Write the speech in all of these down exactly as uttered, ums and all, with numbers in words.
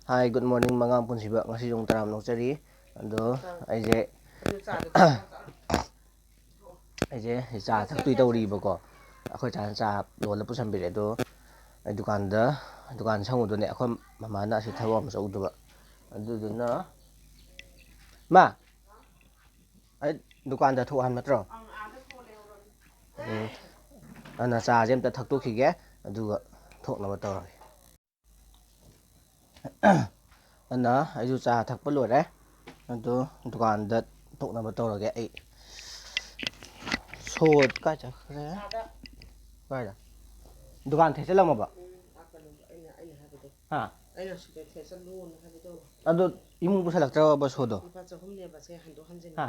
Hi, good morning, ꯃꯉꯥꯡ ꯄꯨꯟꯁꯤꯕ꯫ ꯉꯁꯤ ꯌꯨꯝ ꯇꯔꯥꯝ ꯂꯧꯖꯔꯤ꯫ ꯑꯗꯣ ꯑꯩꯁꯦ ꯑꯩꯁꯦ ꯆꯥ ꯊꯛꯇꯣꯏ ꯇꯧꯔꯤꯕꯀꯣ꯫ ꯑꯩꯈꯣꯏ ꯆꯥꯅ ꯆꯥ ꯂꯣꯜꯂ ꯄꯨꯁꯟꯕꯤꯔꯦ꯫ ꯑꯗꯣ ꯑꯩ ꯗꯨꯀꯥꯟꯗ ꯗꯨꯀꯥꯟ ꯁꯪꯉꯨꯗꯨꯅꯦ꯫ ꯑꯩꯈꯣꯏ ꯃꯃꯥꯅ ꯑꯁꯤ ꯊꯕꯛ ꯑꯃ ꯆꯠꯂꯨꯗꯕ꯫ ꯑꯗꯨꯗꯨꯅ ꯃꯥ ꯑꯩ ꯗꯨꯀꯥꯟꯗ ꯊꯣꯛ ꯍꯥꯏꯕ ꯅꯠꯇ꯭ꯔꯣ? ꯎꯝ꯫ ꯑꯗꯨꯅ ꯆꯥꯁꯦ ꯑꯝꯇ ꯊꯛꯇꯣꯛꯈꯤꯒꯦ, ꯑꯗꯨꯒ ꯊꯣꯛꯅꯕ ꯇꯧꯔꯒꯦ꯫ ꯑꯗꯨꯅ ꯑꯩꯁꯨ ꯆꯥ ꯊꯛꯄ ꯂꯣꯏꯔꯦ꯫ ꯑꯗꯣ ꯗꯨꯀꯥꯟꯗ ꯊꯣꯛꯅꯕ ꯇꯧꯔꯒꯦ꯫ ꯑꯩ ꯁꯣ ꯀꯥꯏ ꯆꯠꯈ꯭ꯔꯦ? ꯀꯥꯏꯗ? ꯗꯨꯀꯥꯟ ꯊꯦꯠꯆꯜꯂꯝꯃꯕ? ꯎꯝ, ꯑꯥ, ꯀꯩꯅꯣꯗꯣ, ꯑꯩꯅ, ꯑꯩꯅ ꯍꯥꯏꯕꯗꯣ꯫ ꯍꯥ? ꯑꯩꯅ ꯁꯤꯗ ꯊꯦꯠꯆꯜꯂꯣꯅ ꯍꯥꯏꯕꯗꯣ꯫ ꯑꯗꯣ ꯏꯃꯨꯡ ꯄꯨꯁꯜꯂꯛꯇ꯭ꯔꯕ ꯁꯣꯗꯣ? ꯂꯨꯄꯥ ꯆꯍꯨꯝꯅꯦꯕ ꯁꯦ ꯍꯟꯗꯣꯛ ꯍꯟꯖꯤꯟ꯫ ꯍꯥ?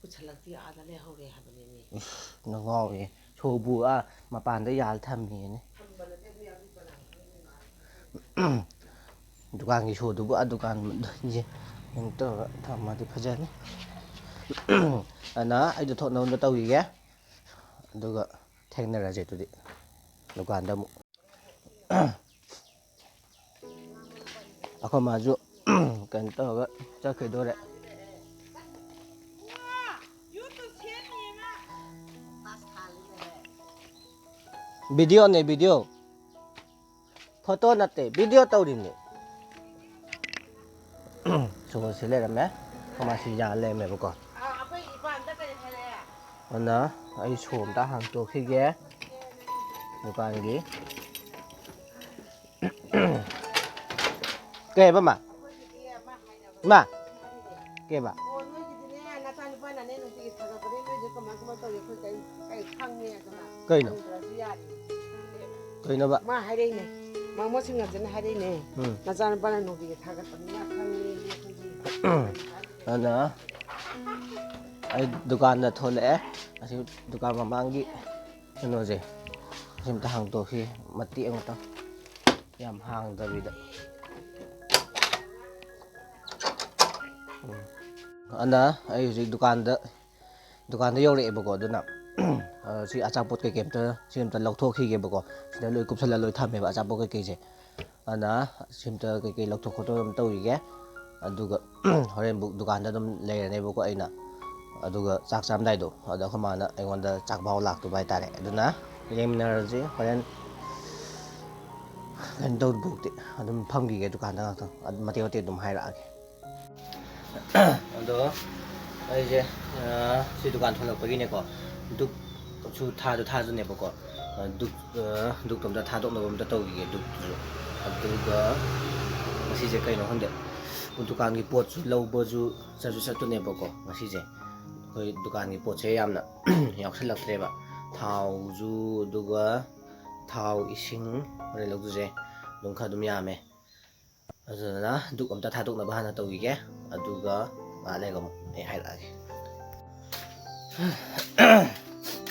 ꯄꯨꯁꯜꯂꯛꯇꯦ, ꯑꯥꯗ ꯂꯩꯍꯧꯔꯦ ꯍꯥꯏꯕꯅꯦꯃꯤ꯫ ꯏꯁ, ꯅꯪ ꯉꯥꯎꯔꯦ꯫ ꯁꯣꯕꯨ ꯑꯥ ꯃꯄꯥꯟꯗ ꯌꯥꯜ ꯊꯝꯃꯦꯅꯦ꯫ ꯊꯝꯕ ꯅꯠꯇꯦ, ꯃꯤ ꯑꯗꯨ ꯀꯅꯥ ꯈꯪꯗꯣꯏꯅꯣ? ꯗꯨꯀꯥꯟꯒꯤ ꯁꯣꯗꯨꯕꯨ ꯑꯥ ꯗꯨꯀꯥꯟ ꯀꯩꯅꯣ ꯇꯧꯔꯒ ꯊꯝꯃꯗꯤ ꯐꯖꯅꯤ꯫ ꯑꯗꯨꯅ ꯑꯩꯗꯣ ꯊꯣꯛꯅꯕ ꯇꯧꯈꯤꯒꯦ꯫ ꯑꯗꯨꯒ ꯊꯦꯡꯅꯔꯁꯦ ꯑꯗꯨꯗꯤ ꯗꯨꯀꯥꯟꯗ ꯑꯃꯨꯛ꯫ ꯑꯩꯈꯣꯏ ꯃꯥꯁꯨ ꯀꯩꯅꯣ ꯇꯧꯔꯒ ꯆꯠꯈꯤꯗꯣꯔꯦ꯫ ꯚꯤꯗꯤꯑꯣꯅꯦ, ꯚꯤꯗꯤꯑꯣ꯫ ꯐꯣꯇꯣ ꯅꯠꯇꯦ, ꯚꯤꯗꯤꯑꯣ ꯇꯧꯔꯤꯅꯦ꯫ ꯁꯣꯁꯤ ꯂꯩꯔꯝꯃꯦ꯫ ꯐꯥꯔꯃꯥꯁꯤ ꯌꯥꯜ ꯂꯩꯔꯝꯃꯦꯕꯀꯣ꯫ ꯑꯗꯨꯅ ꯑꯩ ꯁꯣ ꯑꯝꯇ ꯍꯥꯡꯇꯣꯛꯈꯤꯒꯦ ꯗꯨꯀꯥꯟꯒꯤ꯫ ꯀꯩ ꯍꯥꯏꯕ, ꯃꯥ? ꯃꯥ? ꯀꯩꯕ? ꯑꯣ, ꯅꯣꯏꯒꯤꯗꯤꯅꯦ, ꯅꯆꯥꯅꯨꯄꯥꯅꯅꯦ ꯅꯨꯡꯇꯤꯒꯤ ꯊꯥꯒꯠꯄꯅꯦ, ꯅꯣꯏꯁꯦ ꯀꯃꯥꯏ ꯀꯃꯥꯏ ꯇꯧꯔꯤ? ꯑꯩꯈꯣꯏ ꯀꯩꯝ, ꯀꯩꯝ ꯈꯪꯉꯦ ꯑꯗꯨꯅ꯫ ꯀꯩꯅꯣ? ꯍꯪꯗ꯭ꯔꯁꯨ ꯌꯥꯔꯦ꯫ ꯀꯩꯅꯣꯕ? ꯃꯥ ꯍꯥꯏꯔꯛꯏꯅꯦ, ꯃꯥ ꯃꯣꯁꯤꯡꯅꯁꯤꯅ ꯍꯥꯏꯔꯛꯏꯅꯦ꯫ ꯎꯝ꯫ ꯅꯆꯥꯅꯨꯄꯥꯅ ꯅꯨꯡꯇꯤꯒꯤ ꯊꯥꯒꯠꯄꯅꯤꯅ ꯈꯪꯉꯦ ꯑꯩꯈꯣꯏꯒꯤ꯫ ꯑꯗꯨꯅ ꯑꯩ ꯗꯨꯀꯥꯟꯗ ꯊꯣꯛꯂꯛꯑꯦ꯫ ꯑꯁꯤ ꯗꯨꯀꯥꯟ ꯃꯃꯥꯡꯒꯤ ꯀꯩꯅꯣꯁꯦ, ꯁꯤ ꯑꯝꯇ ꯍꯥꯡꯗꯣꯛꯈꯤ, ꯃꯇꯦꯛ ꯑꯃꯇꯪ, ꯌꯥꯝ ꯍꯥꯡꯗꯕꯤꯗ꯫ ꯎꯝ꯫ ꯑꯗꯨꯅ ꯑꯩ ꯍꯧꯖꯤꯛ ꯗꯨꯀꯥꯟꯗ, ꯗꯨꯀꯥꯟꯗ ꯌꯧꯔꯛꯑꯦꯕꯀꯣ꯫ ꯑꯗꯨꯅ, ꯑ, ꯁꯤ ꯑꯆꯥꯄꯣꯠ ꯀꯩꯀꯩ ꯑꯝꯇ, ꯁꯤ ꯑꯝꯇ ꯂꯧꯊꯣꯛꯈꯤꯒꯦꯕꯀꯣ꯫ ꯁꯤꯗ ꯂꯣꯏ ꯀꯨꯞꯁꯜꯂ ꯂꯣꯏ ꯊꯝꯃꯦꯕ ꯑꯆꯥꯄꯣꯠ ꯀꯩꯀꯩꯁꯦ꯫ ꯑꯗꯨꯅ ꯁꯤꯝꯇ ꯀꯩꯀꯩ ꯂꯧꯊꯣꯛ ꯈꯣꯠꯇꯣꯛ ꯑꯗꯨꯝ ꯇꯧꯈꯤꯒꯦ꯫ ꯑꯗꯨꯒ ꯍꯣꯔꯦꯟꯕꯨꯛ ꯗꯨꯀꯥꯟꯗ ꯑꯗꯨꯝ ꯂꯩꯔꯅꯦꯕꯀꯣ ꯑꯩꯅ꯫ ꯑꯗꯨꯒ ꯆꯥꯛ ꯆꯥꯔꯝꯗꯥꯏꯗꯣ ꯑꯗ ꯑꯩꯈꯣꯏ ꯃꯥꯅ ꯑꯩꯉꯣꯟꯗ ꯆꯥꯛ ꯚꯥꯎ ꯂꯥꯛꯇꯕ ꯍꯥꯏꯇꯥꯔꯦ꯫ ꯑꯗꯨꯅ ꯌꯦꯡꯃꯤꯟꯅꯔꯁꯤ ꯍꯣꯔꯦꯟ꯫ ꯀꯩꯅꯣ ꯇꯧꯕ ꯕꯣꯛꯇꯤ ꯑꯗꯨꯝ ꯐꯝꯈꯤꯒꯦ ꯗꯨꯀꯥꯟꯗ ꯉꯥꯛꯇꯪ, ꯑꯗꯨ ꯃꯇꯦꯛ ꯃꯇꯦꯛ ꯑꯗꯨꯝ ꯍꯥꯏꯔꯛꯑꯒꯦ꯫ ꯑꯗꯣ ꯑꯩꯁꯦ, ꯑ, ꯁꯤ ꯗꯨꯀꯥꯟ ꯊꯣꯛꯂꯛꯄꯒꯤꯅꯦꯀꯣ, ꯗꯨꯛꯁꯨ ꯊꯥꯗ ꯊꯥꯗꯅꯦꯕꯀꯣ, ꯑ, ꯗꯨꯛ, ꯑ, ꯗꯨꯛꯇꯣ ꯑꯝꯇ ꯊꯥꯗꯣꯛꯅꯕ ꯑꯝꯇ ꯇꯧꯈꯤꯒꯦ꯫ ꯗꯨꯛꯇꯨꯁꯨ, ꯑꯗꯨꯒ ꯉꯁꯤꯁꯦ ꯀꯩꯅꯣ ꯈꯪꯗꯦ, ꯗꯨꯀꯥꯟꯒꯤ ꯄꯣꯠꯁꯨ ꯂꯧꯕꯁꯨ ꯆꯠꯁꯨ ꯆꯠꯇꯨꯅꯦꯕꯀꯣ꯫ ꯉꯁꯤꯁꯦ ꯑꯩꯈꯣꯏ ꯗꯨꯀꯥꯟꯒꯤ ꯄꯣꯠꯁꯦ ꯌꯥꯝꯅ ꯌꯥꯎꯁꯜꯂꯛꯇ꯭ꯔꯦꯕ꯫ ꯊꯥꯎꯁꯨ, ꯑꯗꯨꯒ ꯊꯥꯎ, ꯏꯁꯤꯡ, ꯍꯣꯔꯦꯟ ꯂꯧꯗꯣꯏꯁꯦ ꯑꯗꯨꯝ ꯈꯔ ꯑꯗꯨꯝ ꯌꯥꯝꯃꯦ꯫ ꯑꯗꯨꯗꯨꯅ ꯗꯨꯛ ꯑꯝꯇ ꯊꯥꯗꯣꯛꯅꯕ ꯍꯥꯟꯅ ꯇꯧꯈꯤꯒꯦ, ꯑꯗꯨꯒ ꯉꯥꯏꯍꯥꯛ ꯂꯩꯔꯒ ꯑꯃꯨꯛ ꯑꯩ ꯍꯥꯏꯔꯛꯑꯒꯦ꯫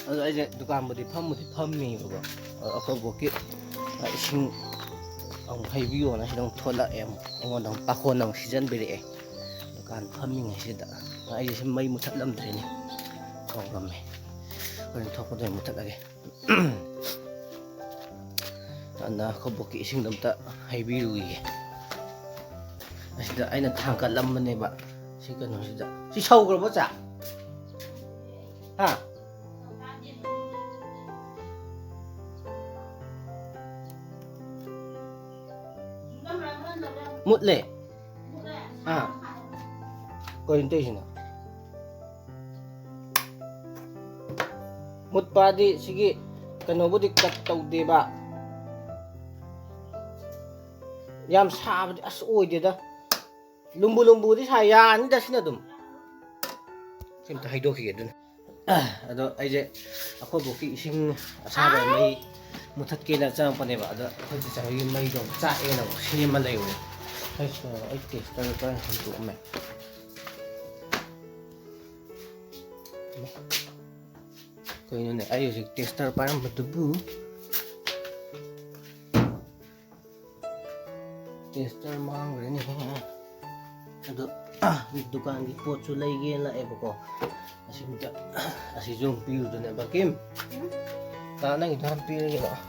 ꯑꯗꯣ ꯑꯩꯁꯦ ꯗꯨꯀꯥꯟꯕꯨꯗꯤ ꯐꯝꯕꯨꯗꯤ ꯐꯝꯃꯤꯕꯀꯣ, ꯑꯗꯣ ꯑꯩꯈꯣꯏ ꯕꯣꯛꯀꯤ ꯏꯁꯤꯡ ꯑꯃꯨꯛ ꯍꯩꯕꯤꯌꯣꯅ ꯁꯤꯗ ꯑꯃꯨꯛ ꯊꯣꯛꯂꯛꯑꯦ, ꯑꯃꯨꯛ ꯑꯩꯉꯣꯟꯗ ꯑꯃꯨꯛ ꯄꯥꯈꯣꯟ ꯑꯃꯨꯛ ꯁꯤꯖꯟꯕꯤꯔꯛꯑꯦ꯫ ꯗꯨꯀꯥꯟ ꯐꯝꯃꯤꯉꯩꯁꯤꯗ ꯑꯩꯁꯦ ꯁꯤ ꯃꯩ ꯃꯨꯊꯠꯂꯝꯗ꯭ꯔꯦꯅꯦ, ꯀꯥꯎꯔꯝꯃꯦ꯫ ꯍꯣꯔꯦꯟ ꯊꯣꯛꯄꯗ ꯑꯣꯏꯅ ꯃꯨꯊꯠꯂꯒꯦ꯫ ꯑꯗꯨꯅ ꯑꯩꯈꯣꯏ ꯕꯣꯛꯀꯤ ꯏꯁꯤꯡꯗꯣ ꯑꯝꯇ ꯍꯩꯕꯤꯔꯨꯈꯤꯒꯦ꯫ ꯑꯁꯤꯗ ꯑꯩꯅ ꯊꯥꯡꯀꯠꯂꯝꯕꯅꯦꯕ ꯁꯤ ꯀꯩꯅꯣꯁꯤꯗ꯫ ꯁꯤ ꯁꯧꯈ꯭ꯔꯕꯣ, ꯆꯥ? ꯍꯥ? ꯃꯨꯠꯂꯦ꯫ ꯑꯥ꯫ ꯀꯩꯅꯣ ꯇꯧꯔꯤꯁꯤꯅ? ꯃꯨꯠꯄꯗꯤ ꯁꯤꯒꯤ ꯀꯩꯅꯣꯕꯨꯗꯤ ꯀꯠ ꯇꯧꯗꯦꯕ꯫ ꯌꯥꯝ ꯁꯥꯕꯗꯤ ꯑꯁ ꯑꯣꯏꯗꯦꯗ꯫ ꯂꯨꯝꯕꯨ ꯂꯨꯝꯕꯨꯗꯤ ꯁꯥꯏ, ꯌꯥꯅꯤꯗ ꯁꯤꯅ ꯑꯗꯨꯝ꯫ ꯁꯤ ꯑꯝꯇ ꯍꯩꯗꯣꯛꯈꯤꯒꯦ ꯑꯗꯨꯅ꯫ ꯑꯗꯣ ꯑꯩꯁꯦ ꯑꯩꯈꯣꯏ ꯕꯣꯛꯀꯤ ꯏꯁꯤꯡ ꯑꯁꯥꯕ ꯃꯩ ꯃꯨꯊꯠꯀꯦꯅ ꯆꯪꯉꯛꯄꯅꯦꯕ꯫ ꯑꯗꯣ ꯑꯩꯈꯣꯏ ꯆꯦ ꯆꯪꯕꯒꯤ ꯃꯩꯗꯣ ꯑꯃꯨꯛ ꯆꯥꯛꯑꯦꯅ ꯑꯃꯨꯛ ꯁꯦꯝꯃ ꯂꯩꯔꯨꯔꯦ꯫ ꯑꯩ, ꯑꯩ ꯇꯦꯁꯇꯔ ꯈꯔ ꯍꯨꯟꯗꯣꯛꯑꯝꯃꯦ꯫ ꯀꯩꯅꯣꯅꯦ, ꯑꯩ ꯍꯧꯖꯤꯛ ꯇꯦꯁꯇꯔ ꯄꯥꯏꯔꯝꯕꯗꯨꯕꯨ? ꯇꯦꯁꯇꯔ ꯃꯥꯡꯈ꯭ꯔꯦꯅꯦ꯫ ꯑꯗꯣ ꯗꯨꯀꯥꯟꯒꯤ ꯄꯣꯠꯁꯨ ꯂꯩꯒꯦꯅ ꯂꯥꯛꯑꯦꯕꯀꯣ꯫ ꯑꯁꯤꯝꯇ, ꯑꯁꯤꯁꯨ ꯑꯃꯨꯛ ꯄꯤꯔꯨꯗꯣꯏꯅꯦ꯫ ꯕꯀꯤꯝ, ꯇꯥ, ꯅꯪꯒꯤꯗꯣ ꯍꯥꯟꯅ ꯄꯤꯔꯒꯦ ꯂꯥꯛꯑꯣ꯫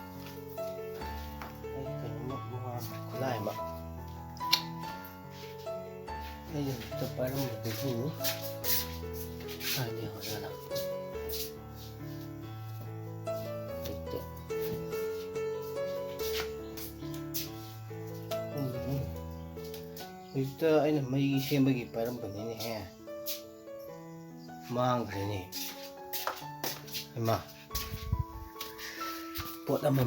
ꯑꯩ ꯀꯩꯅꯣꯝꯃ ꯃꯥꯡꯈ꯭ꯔꯦ꯫ ꯂꯥꯛꯑꯦꯕ꯫ ꯑꯩꯅ ꯍꯧꯖꯤꯛꯇ ꯄꯥꯏꯔꯝꯕꯗꯨꯕꯨ ꯀꯥꯏꯗ ꯌꯥꯎꯔꯖꯥꯠꯅꯣ? ꯂꯩꯇꯦ꯫ ꯎꯝ꯫ ꯍꯧꯖꯤꯛꯇ ꯑꯩꯅ ꯃꯩ ꯁꯦꯝꯕꯒꯤ ꯄꯥꯏꯔꯝꯕꯅꯤꯅꯦꯍꯦ꯫ ꯃꯥꯡꯈ꯭ꯔꯦꯅꯦ꯫ ꯏꯃꯥ꯫ ꯄꯣꯠ ꯑꯃ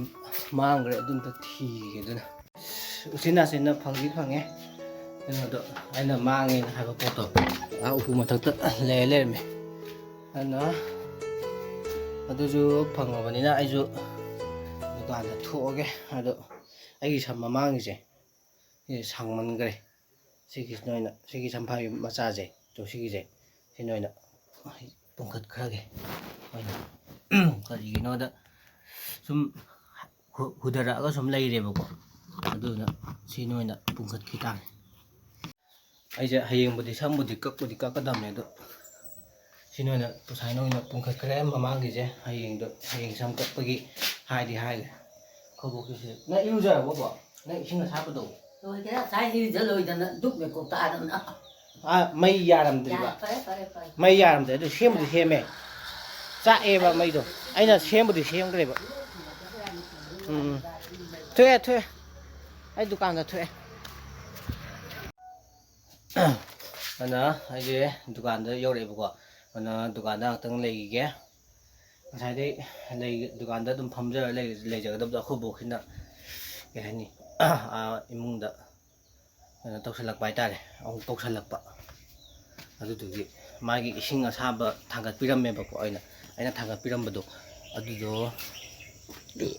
ꯃꯥꯡꯈ꯭ꯔꯦ, ꯑꯗꯨ ꯑꯝꯇ ꯊꯤꯒꯦ ꯑꯗꯨꯅ꯫ ꯎꯆꯤꯟ ꯅꯥꯆꯤꯟꯅ ꯐꯪꯗꯤ ꯐꯪꯉꯦ꯫ ꯀꯩꯅꯣꯗꯣ, ꯑꯩꯅ ꯃꯥꯡꯉꯦꯅ ꯍꯥꯏꯕ ꯄꯣꯠꯇꯣ ꯑꯥ ꯎꯄꯨ ꯃꯊꯛꯇ ꯂꯩꯔ ꯂꯩꯔꯝꯃꯦ꯫ ꯑꯗꯨꯅ ꯑꯗꯨꯁꯨ ꯐꯪꯉꯕꯅꯤꯅ ꯑꯩꯁꯨ ꯗꯨꯀꯥꯟꯗ ꯊꯣꯛꯑꯒꯦ꯫ ꯑꯗꯣ ꯑꯩꯒꯤ ꯁꯝ ꯃꯃꯥꯡꯒꯤꯁꯦ, ꯁꯤꯁꯦ ꯁꯥꯡꯃꯟꯈ꯭ꯔꯦ꯫ ꯁꯤꯒꯤꯁꯤꯅ ꯑꯣꯏꯅ, ꯁꯤꯒꯤ ꯁꯝꯐꯥꯕꯤ ꯃꯆꯥꯁꯦ, ꯇꯣ ꯁꯤꯒꯤꯁꯦ, ꯁꯤꯅ ꯑꯣꯏꯅ ꯄꯨꯡꯈꯠꯈ꯭ꯔꯒꯦ ꯑꯣꯏꯅ꯫ ꯀꯔꯤꯒꯤꯅꯣꯗ ꯁꯨꯝ ꯍꯨ-, ꯍꯨꯊꯔꯛꯑꯒ ꯁꯨꯝ ꯂꯩꯔꯦꯕꯀꯣ꯫ ꯑꯗꯨꯅ ꯁꯤꯅ ꯑꯣꯏꯅ ꯄꯨꯡꯈꯠꯈꯤ ꯇꯥꯔꯦ꯫ ꯑꯩꯁꯦ ꯍꯌꯦꯡꯕꯨꯗꯤ ꯁꯝꯕꯨꯗꯤ ꯀꯛꯄꯨꯗꯤ ꯀꯛꯀꯗꯕꯅꯦ, ꯑꯗꯣ ꯁꯤꯅ ꯑꯣꯏꯅ ꯁꯨꯃꯥꯏꯅ ꯑꯣꯏꯅ ꯄꯨꯡꯈꯠꯈ꯭ꯔꯦ ꯃꯃꯥꯡꯒꯤꯁꯦ꯫ ꯍꯌꯦꯡꯗꯣ, ꯍꯌꯦꯡ ꯁꯝ ꯀꯛꯄꯒꯤ ꯍꯥꯏꯗꯤ ꯍꯥꯏꯈ꯭ꯔꯦ꯫ ꯈꯣꯏꯕꯣꯛꯀꯤꯁꯦ꯫ ꯅꯪ ꯏꯔꯨꯖꯔꯕꯣꯕꯣ? ꯅꯪ ꯏꯁꯤꯡ ꯑꯁꯥꯕꯗꯣ? ꯂꯣꯏꯈ꯭ꯔꯦ, ꯉꯁꯥꯏ ꯏꯔꯨꯖ ꯂꯣꯏꯗꯅ ꯗꯨꯛ ꯃꯦꯀꯣꯛ ꯇꯥꯗꯅ꯫ ꯑꯥ, ꯃꯩ ꯌꯥꯔꯝꯗ꯭ꯔꯤꯕ? ꯌꯥꯔꯦ, ꯐꯔꯦ, ꯐꯔꯦ, ꯐꯔꯦ꯫ ꯃꯩ ꯌꯥꯔꯝꯗ꯭ꯔꯦ, ꯑꯗꯨ ꯁꯦꯝꯕꯨꯗꯤ ꯁꯦꯝꯃꯦ꯫ ꯆꯥꯛꯑꯦꯕ ꯃꯩꯗꯣ꯫ ꯑꯩꯅ ꯁꯦꯝꯕꯨꯗꯤ ꯁꯦꯝꯈ꯭ꯔꯦꯕ꯫ ꯎꯝ, ꯎꯝ꯫ ꯊꯣꯛꯑꯦ, ꯊꯣꯛꯑꯦ꯫ ꯑꯩ ꯗꯨꯀꯥꯟꯗ ꯊꯣꯛꯑꯦ꯫ ꯑꯗꯨꯅ ꯑꯩꯁꯦ ꯗꯨꯀꯥꯟꯗ ꯌꯧꯔꯛꯑꯦꯕꯀꯣ꯫ ꯑꯗꯨꯅ ꯗꯨꯀꯥꯟꯗ ꯉꯥꯛꯇꯪ ꯂꯩꯈꯤꯒꯦ꯫ ꯉꯁꯥꯏꯗꯩ ꯂꯩ-, ꯗꯨꯀꯥꯟꯗ ꯑꯗꯨꯝ ꯐꯝꯖꯔ ꯂꯩ-, ꯂꯩꯖꯒꯗꯕꯗꯣ ꯑꯩꯈꯣꯏ ꯕꯣꯛꯁꯤꯅ, ꯀꯩ ꯍꯥꯏꯅꯤ, ꯑꯥ, ꯏꯃꯨꯡꯗ ꯀꯩꯅꯣ ꯇꯧꯁꯜꯂꯛꯄ ꯍꯥꯏꯇꯥꯔꯦ, ꯑꯃꯨꯛ ꯀꯧꯁꯜꯂꯛꯄ꯫ ꯑꯗꯨꯗꯨꯒꯤ ꯃꯥꯒꯤ ꯏꯁꯤꯡ ꯑꯁꯥꯕ ꯊꯥꯡꯒꯠꯄꯤꯔꯝꯃꯦꯕꯀꯣ, ꯑꯩꯅ, ꯑꯩꯅ ꯊꯥꯡꯒꯠꯄꯤꯔꯝꯕꯗꯣ, ꯑꯗꯨꯗꯣ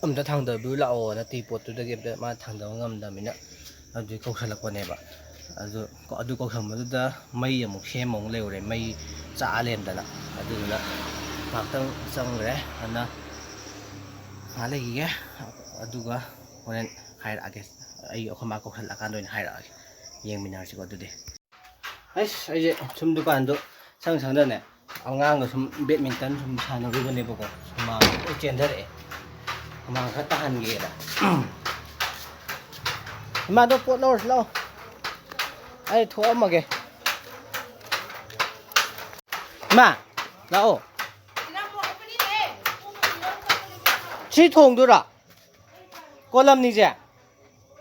ꯑꯝꯇ ꯊꯥꯡꯗꯕꯤꯌꯨ ꯂꯥꯛꯑꯣꯅ, ꯇꯤ ꯄꯣꯠꯇꯨꯗꯒꯤ ꯑꯝꯇ ꯃꯥ ꯊꯥꯡꯗꯕ ꯉꯝꯗꯕꯅꯤꯅ, ꯑꯗꯨꯗꯤ ꯀꯧꯁꯜꯂꯛꯄꯅꯦꯕ꯫ ꯑꯗꯨ, ꯑꯗꯨ ꯀꯧꯁꯟꯕꯗꯨꯗ ꯃꯩ ꯑꯃꯨꯛ ꯁꯦꯝꯃ ꯑꯃꯨꯛ ꯂꯩꯔꯨꯔꯦ, ꯃꯩ ꯆꯥꯛꯑ ꯂꯩꯔꯝꯗꯅ꯫ ꯑꯗꯨꯗꯨꯅ ꯉꯥꯏꯍꯥꯛꯇꯪ ꯆꯪꯈ꯭ꯔꯦ꯫ ꯑꯗꯨꯅ ꯉꯥꯏꯍꯥꯛ ꯂꯩꯈꯤꯒꯦ, ꯑꯗꯨꯒ ꯍꯣꯔꯦꯟ ꯍꯥꯏꯔꯛꯑꯒꯦ꯫ ꯑꯩ, ꯑꯩꯈꯣꯏ ꯃꯥ ꯀꯧꯁꯜꯂꯛꯑꯀꯥꯟꯗ ꯑꯣꯏꯅ ꯍꯥꯏꯔꯛꯑꯒꯦ, ꯌꯦꯡꯃꯤꯟꯅꯔꯁꯤꯀꯣ ꯑꯗꯨꯗꯤ꯫ ꯑꯩꯁ, ꯑꯩꯁꯦ ꯁꯨꯝ ꯗꯨꯀꯥꯟꯗꯣ ꯁꯪ ꯁꯪꯗꯅꯦ, ꯑꯉꯥꯡꯒ ꯁꯨꯝ badminton ꯁꯨꯝ ꯁꯥꯟꯅꯔꯨꯕꯅꯦꯕꯀꯣ, ꯍꯨꯃꯥꯡ ꯂꯣꯏ ꯆꯦꯟꯊꯔꯛꯑꯦ꯫ ꯍꯨꯃꯥꯡ ꯈꯔ ꯇꯥꯍꯟꯒꯦꯅ꯫ ꯏꯃꯥꯗꯣ ꯄꯣꯠ ꯂꯧꯔꯁꯤ ꯂꯥꯛꯑꯣ꯫ ꯑꯩ ꯊꯣꯛꯑꯝꯃꯒꯦ꯫ ꯏꯃꯥ, ꯂꯥꯛꯑꯣ꯫ ꯁꯤ ꯊꯣꯡꯗꯣꯏꯔꯣ? ꯀꯣꯂꯝꯅꯤꯁꯦ?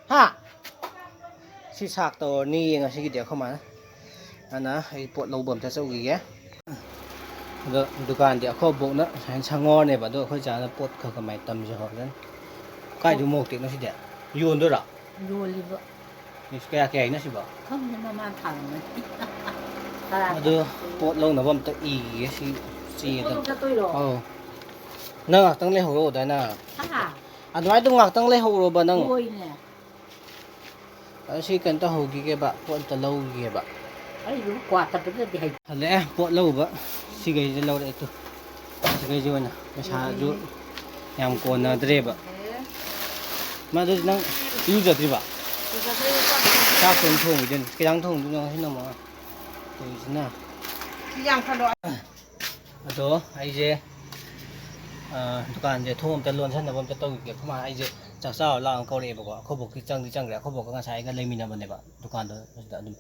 ꯍꯥ? ꯁꯤ ꯁꯥꯛ ꯇꯧꯔꯅꯤ ꯉꯁꯤꯒꯤꯗꯤ ꯑꯩꯈꯣꯏ ꯃꯥꯅ꯫ ꯑꯗꯨꯅ ꯑꯩ ꯄꯣꯠ ꯂꯧꯕ ꯑꯝꯇ ꯆꯠꯂꯨꯈꯤꯒꯦ꯫ ꯑꯗꯣ ꯗꯨꯀꯥꯟꯗꯤ ꯑꯩꯈꯣꯏ ꯕꯣꯛꯅ ꯁꯨꯃꯥꯏꯅ ꯁꯪꯉꯧꯔꯅꯦꯕ, ꯑꯗꯣ ꯑꯩꯈꯣꯏ ꯆꯥꯅ ꯄꯣꯠ ꯈꯔ ꯈꯔ ꯃꯥꯏ ꯇꯝꯁꯦ ꯍꯧꯔꯅꯤ꯫ ꯀꯥꯏꯗ ꯃꯣꯔꯣꯛ ꯇꯦꯛꯅꯣ ꯁꯤꯗꯤ? ꯌꯣꯟꯗꯣꯏꯔꯣ? ꯌꯣꯜꯂꯤꯕ꯫ ꯏꯁ, ꯀꯌꯥ ꯀꯌꯥ ꯍꯥꯏꯅꯣ ꯁꯤꯕꯣ? ꯈꯪꯗꯦ, ꯃꯃꯥꯟ ꯊꯥꯔꯝꯒꯅꯤ꯫ ꯇꯔꯥ ꯑꯗꯨ ꯇꯔꯥ꯫ ꯄꯣꯠ ꯂꯧꯅꯕ ꯑꯝꯇ ꯏꯒꯦ ꯁꯤ ꯆꯦꯗ꯫ ꯄꯣꯠ ꯂꯧ ꯆꯠꯇꯣꯏꯔꯣ? ꯑꯧ꯫ ꯅꯪ ꯉꯥꯛꯇꯪ ꯂꯩꯍꯧꯔꯣ ꯑꯗꯥꯏꯅ꯫ ꯍꯥ? ꯑꯗꯨꯃꯥꯏꯅ ꯑꯗꯨꯝ ꯉꯥꯛꯇꯪ ꯂꯩꯍꯧꯔꯣꯕ ꯅꯪ꯫ ꯍꯣꯏꯅꯦ꯫ ꯑꯗꯣ ꯁꯤ ꯀꯩꯅꯣ ꯇꯧꯍꯧꯈꯤꯒꯦꯕ, ꯄꯣꯠ ꯑꯝꯇ ꯂꯧꯈꯤꯒꯦꯕ꯫ ꯑꯩꯁꯨ ꯀ꯭ꯋꯥ ꯊꯛꯄꯗꯗꯤ ꯍꯩ꯫ ꯍꯜꯂꯛꯑꯦ, ꯄꯣꯠ ꯂꯧꯕ꯫ ꯁꯤꯈꯩꯁꯦ ꯂꯧꯔꯛꯑꯦ ꯇꯨ꯫ ꯁꯤꯈꯩꯁꯦ ꯑꯣꯏꯅ ꯄꯩꯁꯥꯁꯨ ꯌꯥꯝ ꯀꯣꯟꯅꯗ꯭ꯔꯦꯕ꯫ ꯃꯥꯗꯨ ꯅꯪ ꯏꯔꯨꯖꯗ꯭ꯔꯤꯕ? ꯆꯥꯛ ꯊꯣꯡ ꯊꯣꯡꯈꯤꯗꯣꯏꯅꯤ꯫ ꯀꯩ ꯏꯟꯖꯥꯡ ꯊꯣꯡꯗꯣꯏꯅꯣ ꯉꯁꯤꯅ ꯑꯃꯨꯛ? ꯇꯧꯔꯤꯁꯤꯅ꯫ ꯁꯤ ꯌꯥꯝ ꯈꯜꯂꯣ꯫ ꯑꯗꯣ ꯑꯩꯁꯦ, ꯑ, ꯗꯨꯀꯥꯟꯁꯦ ꯊꯣꯡ ꯑꯝꯇ ꯂꯣꯟꯁꯟꯅꯕ ꯑꯝꯇ ꯇꯧꯈꯤꯒꯦ꯫ ꯑꯩꯈꯣꯏ ꯃꯥ ꯑꯩꯁꯦ ꯆꯥꯛ ꯆꯥꯔꯨ ꯂꯥꯛꯑꯣꯅ ꯀꯧꯔꯛꯑꯦꯕꯀꯣ꯫ ꯑꯩꯈꯣꯏ ꯕꯣꯛꯇꯤ ꯆꯪꯗꯤ ꯆꯪꯈ꯭ꯔꯦ꯫ ꯑꯩꯈꯣꯏ ꯕꯣꯛꯀ ꯉꯁꯥꯏ ꯑꯩꯒ ꯂꯩꯃꯤꯟꯅꯕꯅꯦꯕ ꯗꯨꯀꯥꯟꯗꯣ, ꯑꯗꯨꯗ ꯑꯗꯨꯝ꯫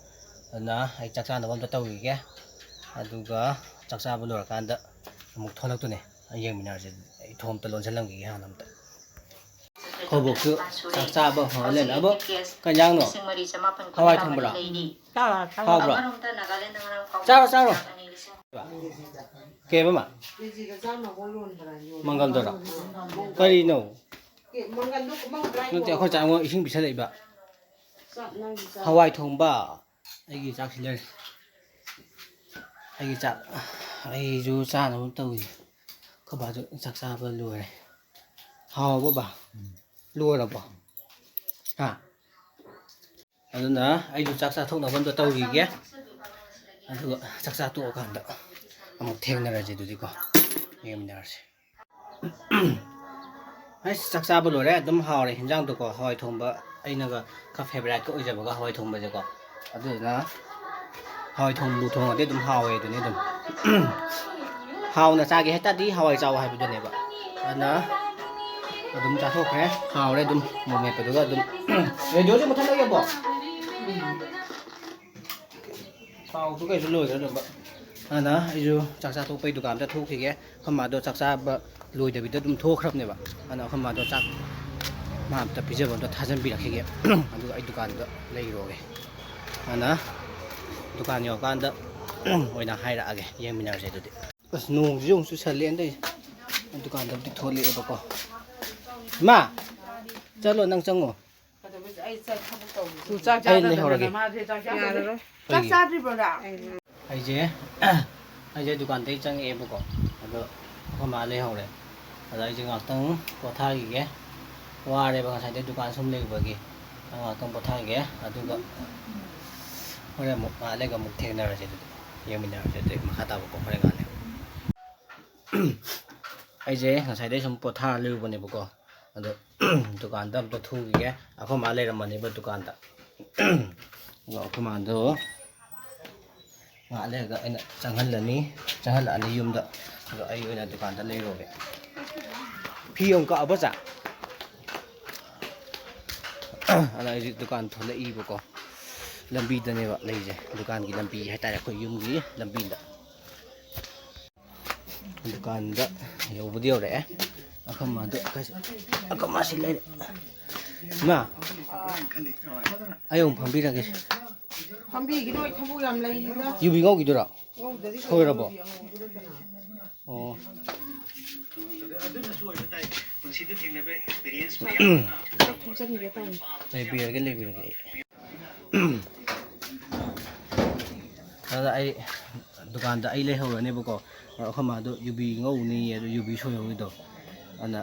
ꯑꯗꯨꯅ ꯑꯩ ꯆꯥꯛ ꯆꯥꯅꯕ ꯑꯝꯇ ꯇꯧꯈꯤꯒꯦ꯫ ꯑꯗꯨꯒ ꯆꯥꯛ ꯆꯥꯕ ꯂꯣꯏꯔꯀꯥꯟꯗ ꯑꯃꯨꯛ ꯊꯣꯛꯂꯛꯇꯣꯏꯅꯦ꯫ ꯌꯦꯡꯃꯤꯟꯅꯔꯁꯦ꯫ ꯑꯩ ꯊꯣꯡ ꯑꯝꯇ ꯂꯣꯟꯁꯤꯜꯂꯝꯈꯤꯒꯦ ꯍꯥꯟꯅ ꯑꯝꯇ꯫ ꯑꯩꯈꯣꯏ ꯕꯣꯛꯁꯨ ꯆꯥꯛ ꯆꯥꯕ ꯍꯧꯔ ꯂꯩꯔꯝꯃꯦ꯫ ꯑꯕꯣ, ꯀꯩ ꯏꯟꯖꯥꯡꯅꯣ? ꯍꯋꯥꯏ ꯊꯣꯡꯕꯔꯣ? ꯆꯥꯔꯣ, ꯆꯥꯔꯣ꯫ ꯍꯥꯎꯕ꯭ꯔꯣ? ꯆꯥꯔꯣ, ꯆꯥꯔꯣ꯫ ꯀꯩꯕ ꯃꯥ? ꯃꯪꯒꯜꯗꯨꯔꯣ? ꯀꯔꯤꯅꯣ? ꯅꯠꯇꯦ, ꯑꯩꯈꯣꯏ ꯆꯥꯛ ꯑꯩꯉꯣꯟꯗ ꯏꯁꯤꯡ ꯄꯤꯁꯜꯂꯛꯏꯕ꯫ ꯍꯋꯥꯏ ꯊꯣꯡꯕ꯫ ꯑꯩꯒꯤ ꯆꯥꯛꯁꯤ ꯂꯩꯔꯦ꯫ ꯑꯩꯒꯤ ꯆꯥꯛ, ꯑꯩꯁꯨ ꯆꯥꯅꯕ ꯇꯧꯏ꯫ ꯑꯩꯈꯣꯏ ꯕꯥꯁꯨ ꯆꯥꯛ ꯆꯥꯕ ꯂꯣꯏꯔꯦ꯫ ꯍꯥꯎꯕ ꯕꯥ? ꯂꯣꯏꯔꯕꯣ? ꯍꯥ? ꯑꯗꯨꯅ ꯑꯩꯁꯨ ꯆꯥꯛ ꯆꯥꯊꯣꯛꯅꯕ ꯑꯝꯇ ꯇꯧꯈꯤꯒꯦ꯫ ꯑꯗꯨꯒ ꯆꯥꯛ ꯆꯥ ꯇꯣꯛꯑꯀꯥꯟꯗ ꯑꯃꯨꯛ ꯊꯦꯡꯅꯔꯁꯦ ꯑꯗꯨꯗꯤꯀꯣ꯫ ꯌꯦꯡꯃꯤꯟꯅꯔꯁꯦ꯫ ꯑꯩꯁ, ꯆꯥꯛ ꯆꯥꯕ ꯂꯣꯏꯔꯦ꯫ ꯑꯗꯨꯝ ꯍꯥꯎꯔꯦ ꯍꯤꯟꯖꯥꯡꯗꯣꯀꯣ꯫ ꯍꯋꯥꯏ ꯊꯣꯡꯕ ꯑꯩꯅꯒ ꯈꯔ favourite ꯀ ꯑꯣꯏꯖꯕꯒ ꯍꯋꯥꯏ ꯊꯣꯡꯕꯁꯦꯀꯣ꯫ ꯑꯗꯨꯗꯨꯅ ꯍꯋꯥꯏ ꯊꯣꯡꯕꯨ ꯊꯣꯡꯉꯗꯤ ꯑꯗꯨꯝ ꯍꯥꯎꯋꯦ ꯑꯗꯨꯅꯤ ꯑꯗꯨꯝ꯫ ꯍꯥꯎꯅ ꯆꯥꯒꯦ ꯍꯥꯏ ꯇꯥꯔꯗꯤ ꯍꯋꯥꯏ ꯆꯥꯎ ꯍꯥꯏꯕꯗꯨꯅꯦꯕ꯫ ꯑꯗꯨꯅ ꯑꯗꯨꯝ ꯆꯥꯊꯣꯛꯈ꯭ꯔꯦ꯫ ꯍꯥꯎꯔꯦ ꯑꯗꯨꯝ꯫ ꯃꯣꯔꯣꯛ ꯃꯦꯠꯄꯗꯨꯒ ꯑꯗꯨꯝ꯫ ꯔꯦꯗꯤꯑꯣꯁꯦ ꯃꯨꯊꯠꯂꯒꯦꯕꯣ꯫ ꯊꯥꯎꯁꯨ ꯀꯩꯁꯨ ꯂꯣꯏꯈ꯭ꯔꯦ ꯑꯗꯨꯝꯕ꯫ ꯑꯗꯨꯅ ꯑꯩꯁꯨ ꯆꯥꯛ ꯆꯥ ꯇꯣꯛꯄꯩ ꯗꯨꯀꯥꯟꯗ ꯊꯣꯛꯈꯤꯒꯦ꯫ ꯑꯩꯈꯣꯏ ꯃꯥꯗꯣ ꯆꯥꯛ ꯆꯥꯕ ꯂꯣꯏꯗꯕꯤꯗ ꯑꯗꯨꯝ ꯊꯣꯛꯈ꯭ꯔꯕꯅꯦꯕ꯫ ꯑꯗꯨꯅ ꯑꯩꯈꯣꯏ ꯃꯥꯗꯣ ꯆꯥꯛ ꯃꯥ ꯑꯝꯇ ꯄꯤꯖꯕ ꯑꯝꯇ ꯊꯥꯖꯟꯕꯤꯔꯛꯈꯤꯒꯦ꯫ ꯑꯗꯨꯒ ꯑꯩ ꯗꯨꯀꯥꯟꯗ ꯂꯩꯔꯨꯔꯒꯦ꯫ ꯑꯗꯨꯅ ꯗꯨꯀꯥꯟ ꯌꯧꯔꯀꯥꯟꯗ ꯑꯣꯏꯅ ꯍꯥꯏꯔꯛꯑꯒꯦ꯫ ꯌꯦꯡꯃꯤꯟꯅꯔꯁꯦ ꯑꯗꯨꯗꯤ꯫ ꯑꯁ, ꯅꯣꯡꯁꯤꯁꯨ ꯑꯃꯨꯛ ꯆꯨꯁꯜꯂꯛꯑꯦ ꯇꯧꯔꯤꯁꯦ꯫ ꯗꯨꯀꯥꯟꯗꯕꯨꯗꯤ ꯊꯣꯛꯂꯛꯑꯦꯕꯀꯣ꯫ ꯏꯃꯥ, ꯆꯠꯂꯣ, ꯅꯪ ꯆꯪꯉꯣ꯫ ꯆꯨ ꯆꯥꯛ ꯑꯩ ꯆꯥꯅꯗꯕꯅ ꯂꯩꯍꯧꯔꯒꯦ꯫ ꯃꯥꯁꯦ ꯆꯥꯛ ꯆꯥꯗ꯭ꯔꯦ꯫ ꯌꯥꯔꯔꯣꯏ꯫ ꯆꯥꯛ ꯀꯩꯒꯤ? ꯆꯥꯗ꯭ꯔꯤꯕ꯭ꯔꯣ ꯅꯪ? ꯑꯩꯁꯦ, ꯑꯩꯁꯦ ꯗꯨꯀꯥꯟꯗꯒꯤ ꯆꯪꯉꯛꯑꯦꯕꯀꯣ꯫ ꯑꯗꯣ ꯑꯩꯈꯣꯏ ꯃꯥ ꯂꯩꯍꯧꯔꯦ꯫ ꯑꯗꯣ ꯑꯩꯁꯦ ꯉꯥꯛꯇꯪ ꯄꯣꯊꯥꯈꯤꯒꯦ꯫ ꯋꯥꯔꯦꯕ ꯉꯁꯥꯏꯗꯩ ꯗꯨꯀꯥꯟ ꯁꯨꯝ ꯂꯩꯕꯒꯤ꯫ ꯑꯩ ꯉꯥꯛꯇꯪ ꯄꯣꯊꯥꯈꯤꯒꯦ꯫ ꯑꯗꯨꯒ ꯍꯣꯔꯦꯟ ꯑꯃꯨꯛ ꯉꯥꯏꯍꯥꯛ ꯂꯩꯒ ꯑꯃꯨꯛ ꯊꯦꯡꯅꯔꯁꯦ ꯑꯗꯨꯗꯤ꯫ ꯌꯦꯡꯃꯤꯟꯅꯔꯁꯦ ꯑꯗꯨꯗꯤ ꯃꯈꯥ ꯇꯥꯕꯀꯣ ꯍꯣꯔꯦꯟ ꯉꯥꯏꯍꯥꯛ ꯂꯩ꯫ ꯑꯩꯁꯦ ꯉꯁꯥꯏꯗꯩ ꯁꯨꯝ ꯄꯣꯊꯥꯔ ꯂꯩꯔꯨꯕꯅꯦꯕꯀꯣ꯫ ꯑꯗꯣ ꯗꯨꯀꯥꯟꯗ ꯑꯝꯇ ꯊꯣꯛꯈꯤꯒꯦ꯫ ꯑꯩꯈꯣꯏ ꯃꯥ ꯂꯩꯔꯝꯃꯅꯦꯕ ꯗꯨꯀꯥꯟꯗ꯫ ꯑꯗꯣ ꯑꯩꯈꯣꯏ ꯃꯥꯗꯣ ꯉꯥꯏꯍꯥꯛ ꯂꯩꯔꯒ ꯑꯩꯅ ꯆꯪꯍꯜꯂꯅꯤ꯫ ꯆꯪꯍꯜꯂꯛꯑꯅꯤ ꯌꯨꯝꯗ꯫ ꯑꯗꯣ ꯑꯩ ꯑꯣꯏꯅ ꯗꯨꯀꯥꯟꯗ ꯂꯩꯔꯨꯔꯒꯦ꯫ ꯐꯤ ꯑꯃꯨꯛ ꯀꯛꯑꯕꯣ, ꯆꯥ? ꯑꯗ ꯑꯩꯁꯦ ꯗꯨꯀꯥꯟ ꯊꯣꯛꯂꯛꯏꯕꯀꯣ꯫ ꯂꯝꯕꯤꯗꯅꯦꯕ ꯂꯩꯁꯦ꯫ ꯗꯨꯀꯥꯟꯒꯤ ꯂꯝꯕꯤ ꯍꯥꯏꯇꯥꯔꯦ, ꯑꯩꯈꯣꯏ ꯌꯨꯝꯒꯤ ꯂꯝꯕꯤꯗ꯫ ꯗꯨꯀꯥꯟꯗ ꯌꯧꯕꯗꯤ ꯌꯧꯔꯛꯑꯦ꯫ ꯑꯩꯈꯣꯏ ꯃꯥꯗꯣ ꯀꯩꯁꯨ-, ꯑꯩꯈꯣꯏ ꯃꯥꯁꯤ ꯂꯩꯔꯦ꯫ ꯏꯃꯥ, ꯑꯩ ꯑꯃꯨꯛ ꯐꯝꯕꯤꯔꯒꯦ꯫ ꯐꯝꯕꯤꯈꯤꯅꯨ, ꯑꯩ ꯊꯕꯛ ꯌꯥꯝ ꯂꯩꯔꯤꯗ꯫ ꯌꯨꯕꯤ ꯉꯧꯈꯤꯗꯣꯏꯔꯣ? ꯉꯧꯗꯗꯤ ꯁꯣꯏꯔꯕꯣ? ꯀꯩꯅꯣ, ꯌꯨꯕꯤ ꯉꯧꯕꯗꯨꯗ ꯀꯅꯥ? ꯑꯣ꯫ ꯆꯥꯛ ꯊꯨꯖꯟꯒꯦ ꯇꯧꯅꯤ꯫ ꯂꯩꯕꯤꯔꯒꯦ, ꯂꯩꯕꯤꯔꯒꯦ ꯑꯩ꯫ ꯑꯗ ꯑꯩ ꯗꯨꯀꯥꯟꯗ ꯑꯩ ꯂꯩꯍꯧꯔꯅꯦꯕꯀꯣ꯫ ꯑꯩꯈꯣꯏ ꯃꯥꯗꯣ ꯌꯨꯕꯤ ꯉꯧꯅꯤꯌꯦ, ꯑꯗꯨ ꯌꯨꯕꯤ ꯁꯣꯏꯍꯧꯔꯤꯗꯣ꯫ ꯑꯗꯨꯅ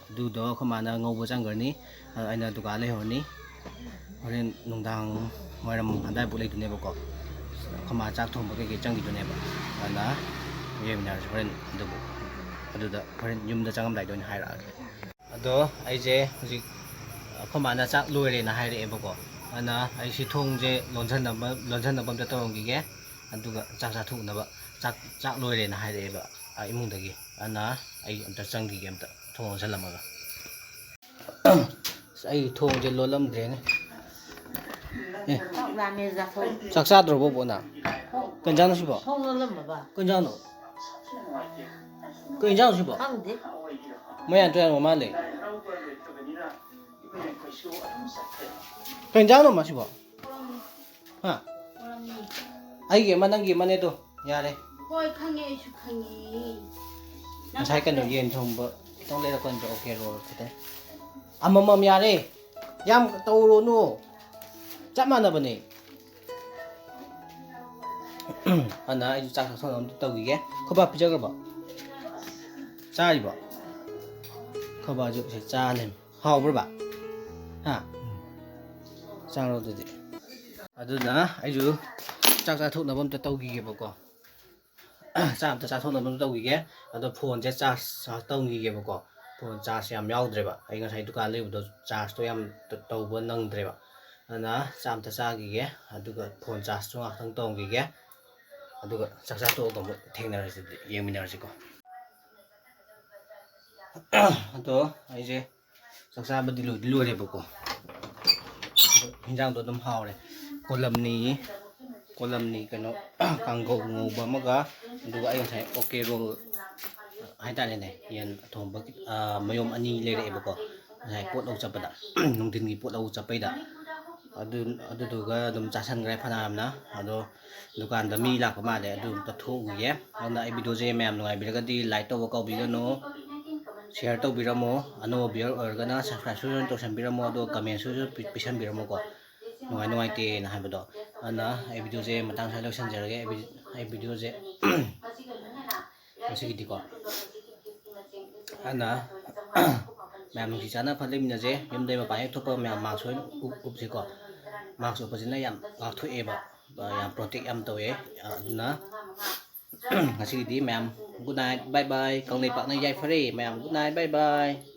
ꯑꯗꯨꯗꯣ ꯑꯩꯈꯣꯏ ꯃꯥꯅ ꯉꯧꯕ ꯆꯪꯈ꯭ꯔꯅꯤ꯫ ꯑꯗ ꯑꯩꯅ ꯗꯨꯀꯥꯟ ꯂꯩꯍꯧꯔꯅꯤ꯫ ꯍꯣꯔꯦꯟ ꯅꯨꯡꯗꯥꯡ ꯋꯥꯏꯔꯝ ꯑꯗꯥꯏꯐꯥꯎ ꯂꯩꯗꯣꯏꯅꯦꯕꯀꯣ꯫ ꯑꯩꯈꯣꯏ ꯃꯥ ꯆꯥꯛ ꯊꯣꯡꯕ ꯀꯩꯀꯩ ꯆꯪꯈꯤꯗꯣꯏꯅꯦꯕ꯫ ꯑꯗꯨꯅ ꯌꯦꯡꯃꯤꯟꯅꯔꯁꯤ ꯍꯣꯔꯦꯟ ꯑꯗꯨꯕꯨ꯫ ꯑꯗꯨꯗ ꯍꯣꯔꯦꯟ ꯌꯨꯝꯗ ꯆꯪꯉꯝꯗꯥꯏꯗ ꯑꯣꯏꯅ ꯍꯥꯏꯔꯛꯑꯒꯦ꯫ ꯑꯗꯣ ꯑꯩꯁꯦ ꯍꯧꯖꯤꯛ ꯑꯩꯈꯣꯏ ꯃꯥꯅ ꯆꯥꯛ ꯂꯣꯏꯔꯦꯅ ꯍꯥꯏꯔꯛꯑꯦꯕꯀꯣ꯫ ꯑꯗꯨꯅ ꯑꯩ ꯁꯤ ꯊꯣꯡꯁꯦ ꯂꯣꯟꯁꯤꯟꯅꯕ, ꯂꯣꯟꯁꯤꯟꯅꯕ ꯑꯝꯇ ꯇꯧꯔꯝꯈꯤꯒꯦ꯫ ꯑꯗꯨꯒ ꯆꯥꯛ ꯆꯥꯊꯣꯛꯅꯕ, ꯆꯥꯛ, ꯆꯥꯛ ꯂꯣꯏꯔꯦꯅ ꯍꯥꯏꯔꯛꯑꯦꯕ꯫ ꯑꯥ, ꯏꯃꯨꯡꯗꯒꯤ꯫ ꯑꯗꯨꯅ ꯑꯩ ꯑꯝꯇ ꯆꯪꯈꯤꯒꯦ, ꯑꯝꯇ ꯊꯣꯡ ꯂꯣꯟꯁꯜꯂꯝꯃꯒ꯫ ꯑꯁ, ꯑꯩ ꯊꯣꯡꯁꯦ ꯂꯣꯜꯂꯝꯗ꯭ꯔꯦꯅꯦ꯫ ꯑꯦ꯫ ꯆꯥꯛ ꯂꯥꯝꯃꯦ ꯆꯥꯊꯣꯛ꯫ ꯆꯥꯛ ꯆꯥꯗ꯭ꯔꯕꯣ, ꯕꯣꯅ? ꯊꯣꯡ-, ꯀꯩ ꯏꯟꯖꯥꯡꯅꯣ ꯁꯤꯕꯣ? ꯊꯣꯡ ꯂꯣꯜꯂꯝꯃꯕ? ꯀꯩ ꯏꯟꯖꯥꯡꯅꯣ? ꯀꯩ ꯏꯟꯖꯥꯡꯅꯣ ꯁꯤꯕꯣ? ꯈꯪꯗꯦ꯫ ꯃꯌꯥꯟ ꯇꯨꯌꯥꯟ ꯃꯥꯜꯂꯦ꯫ ꯀꯩ ꯏꯟꯖꯥꯡꯅꯣ ꯃꯁꯤꯕꯣ? ꯍꯥ? ꯑꯩꯒꯤ ꯑꯃ, ꯅꯪꯒꯤ ꯑꯃꯅꯦ ꯑꯗꯣ꯫ ꯌꯥꯔꯦ꯫ ꯍꯣꯏ, ꯈꯪꯉꯦ, ꯑꯩꯁꯨ ꯈꯪꯉꯦ꯫ ꯉꯁꯥꯏ ꯀꯩꯅꯣ, ꯌꯦꯟ ꯊꯣꯡꯕ ꯈꯤꯇꯪ ꯂꯩꯔꯛꯄꯅꯤꯗ, OK roll ꯈꯤꯇꯪ꯫ ꯑꯃꯃꯝ ꯌꯥꯔꯦ꯫ ꯌꯥꯝ ꯇꯧꯔꯨꯅꯨ꯫ ꯆꯞ ꯃꯥꯟꯅꯕꯅꯦ꯫ ꯑꯗꯨꯅ ꯑꯩꯁꯨ ꯆꯥꯛ ꯆꯥꯊꯣꯛꯅꯕ ꯑꯝꯇ ꯇꯧꯈꯤꯒꯦ꯫ ꯈꯣꯏꯕꯥ ꯄꯤꯖꯈ꯭ꯔꯕꯣ? ꯆꯥꯔꯤꯕꯣ? ꯈꯣꯏꯕꯥꯁꯨ ꯁꯤ ꯆꯥ ꯂꯩꯔꯝꯃꯦ꯫ ꯍꯥꯎꯕ꯭ꯔꯣ ꯕꯥ? ꯍꯥ? ꯆꯥꯔꯣ ꯑꯗꯨꯗꯤ꯫ ꯑꯗꯨꯅ ꯑꯩꯁꯨ ꯆꯥꯛ ꯆꯥꯊꯣꯛꯅꯕ ꯑꯝꯇ ꯇꯧꯈꯤꯒꯦꯕꯀꯣ꯫ ꯆꯥꯛ ꯑꯝꯇ ꯆꯥꯊꯣꯛꯅꯕ ꯑꯝꯇ ꯇꯧꯈꯤꯒꯦ꯫ ꯑꯗꯣ ꯐꯣꯟꯁꯦ ꯆꯥꯔꯖ ꯇꯧꯈꯤꯒꯦꯕꯀꯣ꯫ ꯐꯣꯟ ꯆꯥꯔꯖ ꯌꯥꯝ ꯌꯥꯎꯗ꯭ꯔꯦꯕ꯫ ꯑꯩ ꯉꯁꯥꯏ ꯗꯨꯀꯥꯟ ꯂꯩꯕꯗꯣ ꯆꯥꯔꯖꯇꯣ ꯌꯥꯝ ꯇ-, ꯇꯧꯕ ꯅꯪꯗ꯭ꯔꯦꯕ꯫ ꯑꯗꯨꯅ ꯆꯥꯛ ꯑꯝꯇ ꯆꯥꯈꯤꯒꯦ꯫ ꯑꯗꯨꯒ ꯐꯣꯟ ꯆꯥꯔꯖꯇꯣ ꯉꯥꯛꯇꯪ ꯇꯧꯈꯤꯒꯦ꯫ ꯑꯗꯨꯒ ꯆꯥꯛ ꯆꯥ ꯇꯣꯛꯑꯒ ꯑꯃꯨꯛ ꯊꯦꯡꯅꯔꯁꯤ, ꯑꯗꯨꯗꯤ ꯌꯦꯡꯃꯤꯟꯅꯔꯁꯤꯀꯣ꯫ ꯑꯗꯣ ꯑꯩꯁꯦ ꯆꯥꯛ ꯆꯥꯕꯗꯤ ꯂꯣꯏꯗꯤ ꯂꯣꯏꯔꯦꯕꯀꯣ꯫ ꯑꯗꯣ ꯍꯤꯟꯖꯥꯡꯗꯣ ꯑꯗꯨꯝ ꯍꯥꯎꯔꯦ꯫ ꯀꯣꯂꯝꯅꯤ, ꯀꯣꯂꯝꯅꯤ ꯀꯩꯅꯣ, ꯀꯥꯡꯒꯧ ꯉꯧꯕ ꯑꯃꯒ, ꯑꯗꯨꯒ ꯑꯩ ꯉꯁꯥꯏ OK roll ꯍꯥꯏꯇꯥꯔꯦꯅꯦ, ꯌꯦꯟ ꯑꯊꯣꯡꯕ ꯈꯤ-, ꯑ, ꯃꯌꯣꯝ ꯑꯅꯤ ꯂꯩꯔꯛꯑꯦꯕꯀꯣ꯫ ꯉꯁꯥꯏ ꯄꯣꯠ ꯂꯧ ꯆꯠꯄꯗ, ꯅꯨꯡꯊꯤꯟꯒꯤ ꯄꯣꯠ ꯂꯧ ꯆꯠꯄꯩꯗ꯫ ꯑꯗꯨ, ꯑꯗꯨꯗꯨꯒ ꯑꯗꯨꯝ ꯆꯥꯁꯟꯈ꯭ꯔꯦ ꯐꯅꯌꯥꯝꯅ꯫ ꯑꯗꯣ ꯗꯨꯀꯥꯟꯗ ꯃꯤ ꯂꯥꯛꯄ ꯃꯥꯜꯂꯦ, ꯑꯗꯨ ꯑꯝꯇ ꯊꯣꯛꯎꯈꯤꯒꯦ꯫ ꯑꯗꯨꯅ ꯑꯩ video ꯁꯦ ꯃꯌꯥꯝ ꯅꯨꯡꯉꯥꯏꯕꯤꯔꯒꯗꯤ like ꯇꯧꯕ ꯀꯥꯎꯕꯤꯒꯅꯨ, share ꯇꯧꯕꯤꯔꯝꯃꯣ, ꯑꯅꯧꯕ viewer ꯑꯣꯏꯔꯒꯅ subscribe ꯁꯨ ꯇꯧꯁꯟꯕꯤꯔꯝꯃꯣ, ꯑꯗꯨꯒ comment ꯁꯨ ꯄꯤ-, ꯄꯤꯁꯟꯕꯤꯔꯝꯃꯣꯀꯣ, ꯅꯨꯡꯉꯥꯏ ꯅꯨꯡꯉꯥꯏꯇꯦꯅ ꯍꯥꯏꯕꯗꯣ꯫ ꯑꯗꯨꯅ ꯑꯩ video ꯁꯦ ꯃꯇꯥꯡ ꯁ꯭ꯋꯥꯏꯗ ꯂꯣꯏꯁꯤꯟꯖꯔꯒꯦ꯫ ꯑꯩ ꯚꯤ-, ꯑꯩ video ꯁꯦ ꯉꯁꯤꯒꯤꯗꯤꯀꯣ꯫ ꯑꯗꯨꯅ ꯃꯌꯥꯝ ꯅꯨꯡꯁꯤ ꯆꯥꯟꯅ ꯐꯠ ꯂꯩꯃꯤꯟꯅꯁꯦ꯫ ꯌꯨꯝꯗꯩ ꯃꯄꯥꯟ ꯍꯦꯛ ꯊꯣꯛꯄ ꯃꯌꯥꯝ mask ꯂꯣꯏꯅ ꯎꯞ-, ꯎꯞꯁꯤꯀꯣ꯫ Mask ꯎꯞꯄꯁꯤꯅ ꯌꯥꯝ ꯉꯥꯛꯊꯣꯛꯑꯦꯕ, ꯌꯥꯝ protect ꯌꯥꯝ ꯇꯧꯋꯦ꯫ ꯑꯗꯨꯅ ꯉꯁꯤꯒꯤꯗꯤ ꯃꯌꯥꯝ good night, bye bye꯫ ꯀꯪꯂꯩꯄꯥꯛꯅ ꯌꯥꯏꯐꯔꯦ꯫ ꯃꯌꯥꯝ good night, bye bye꯫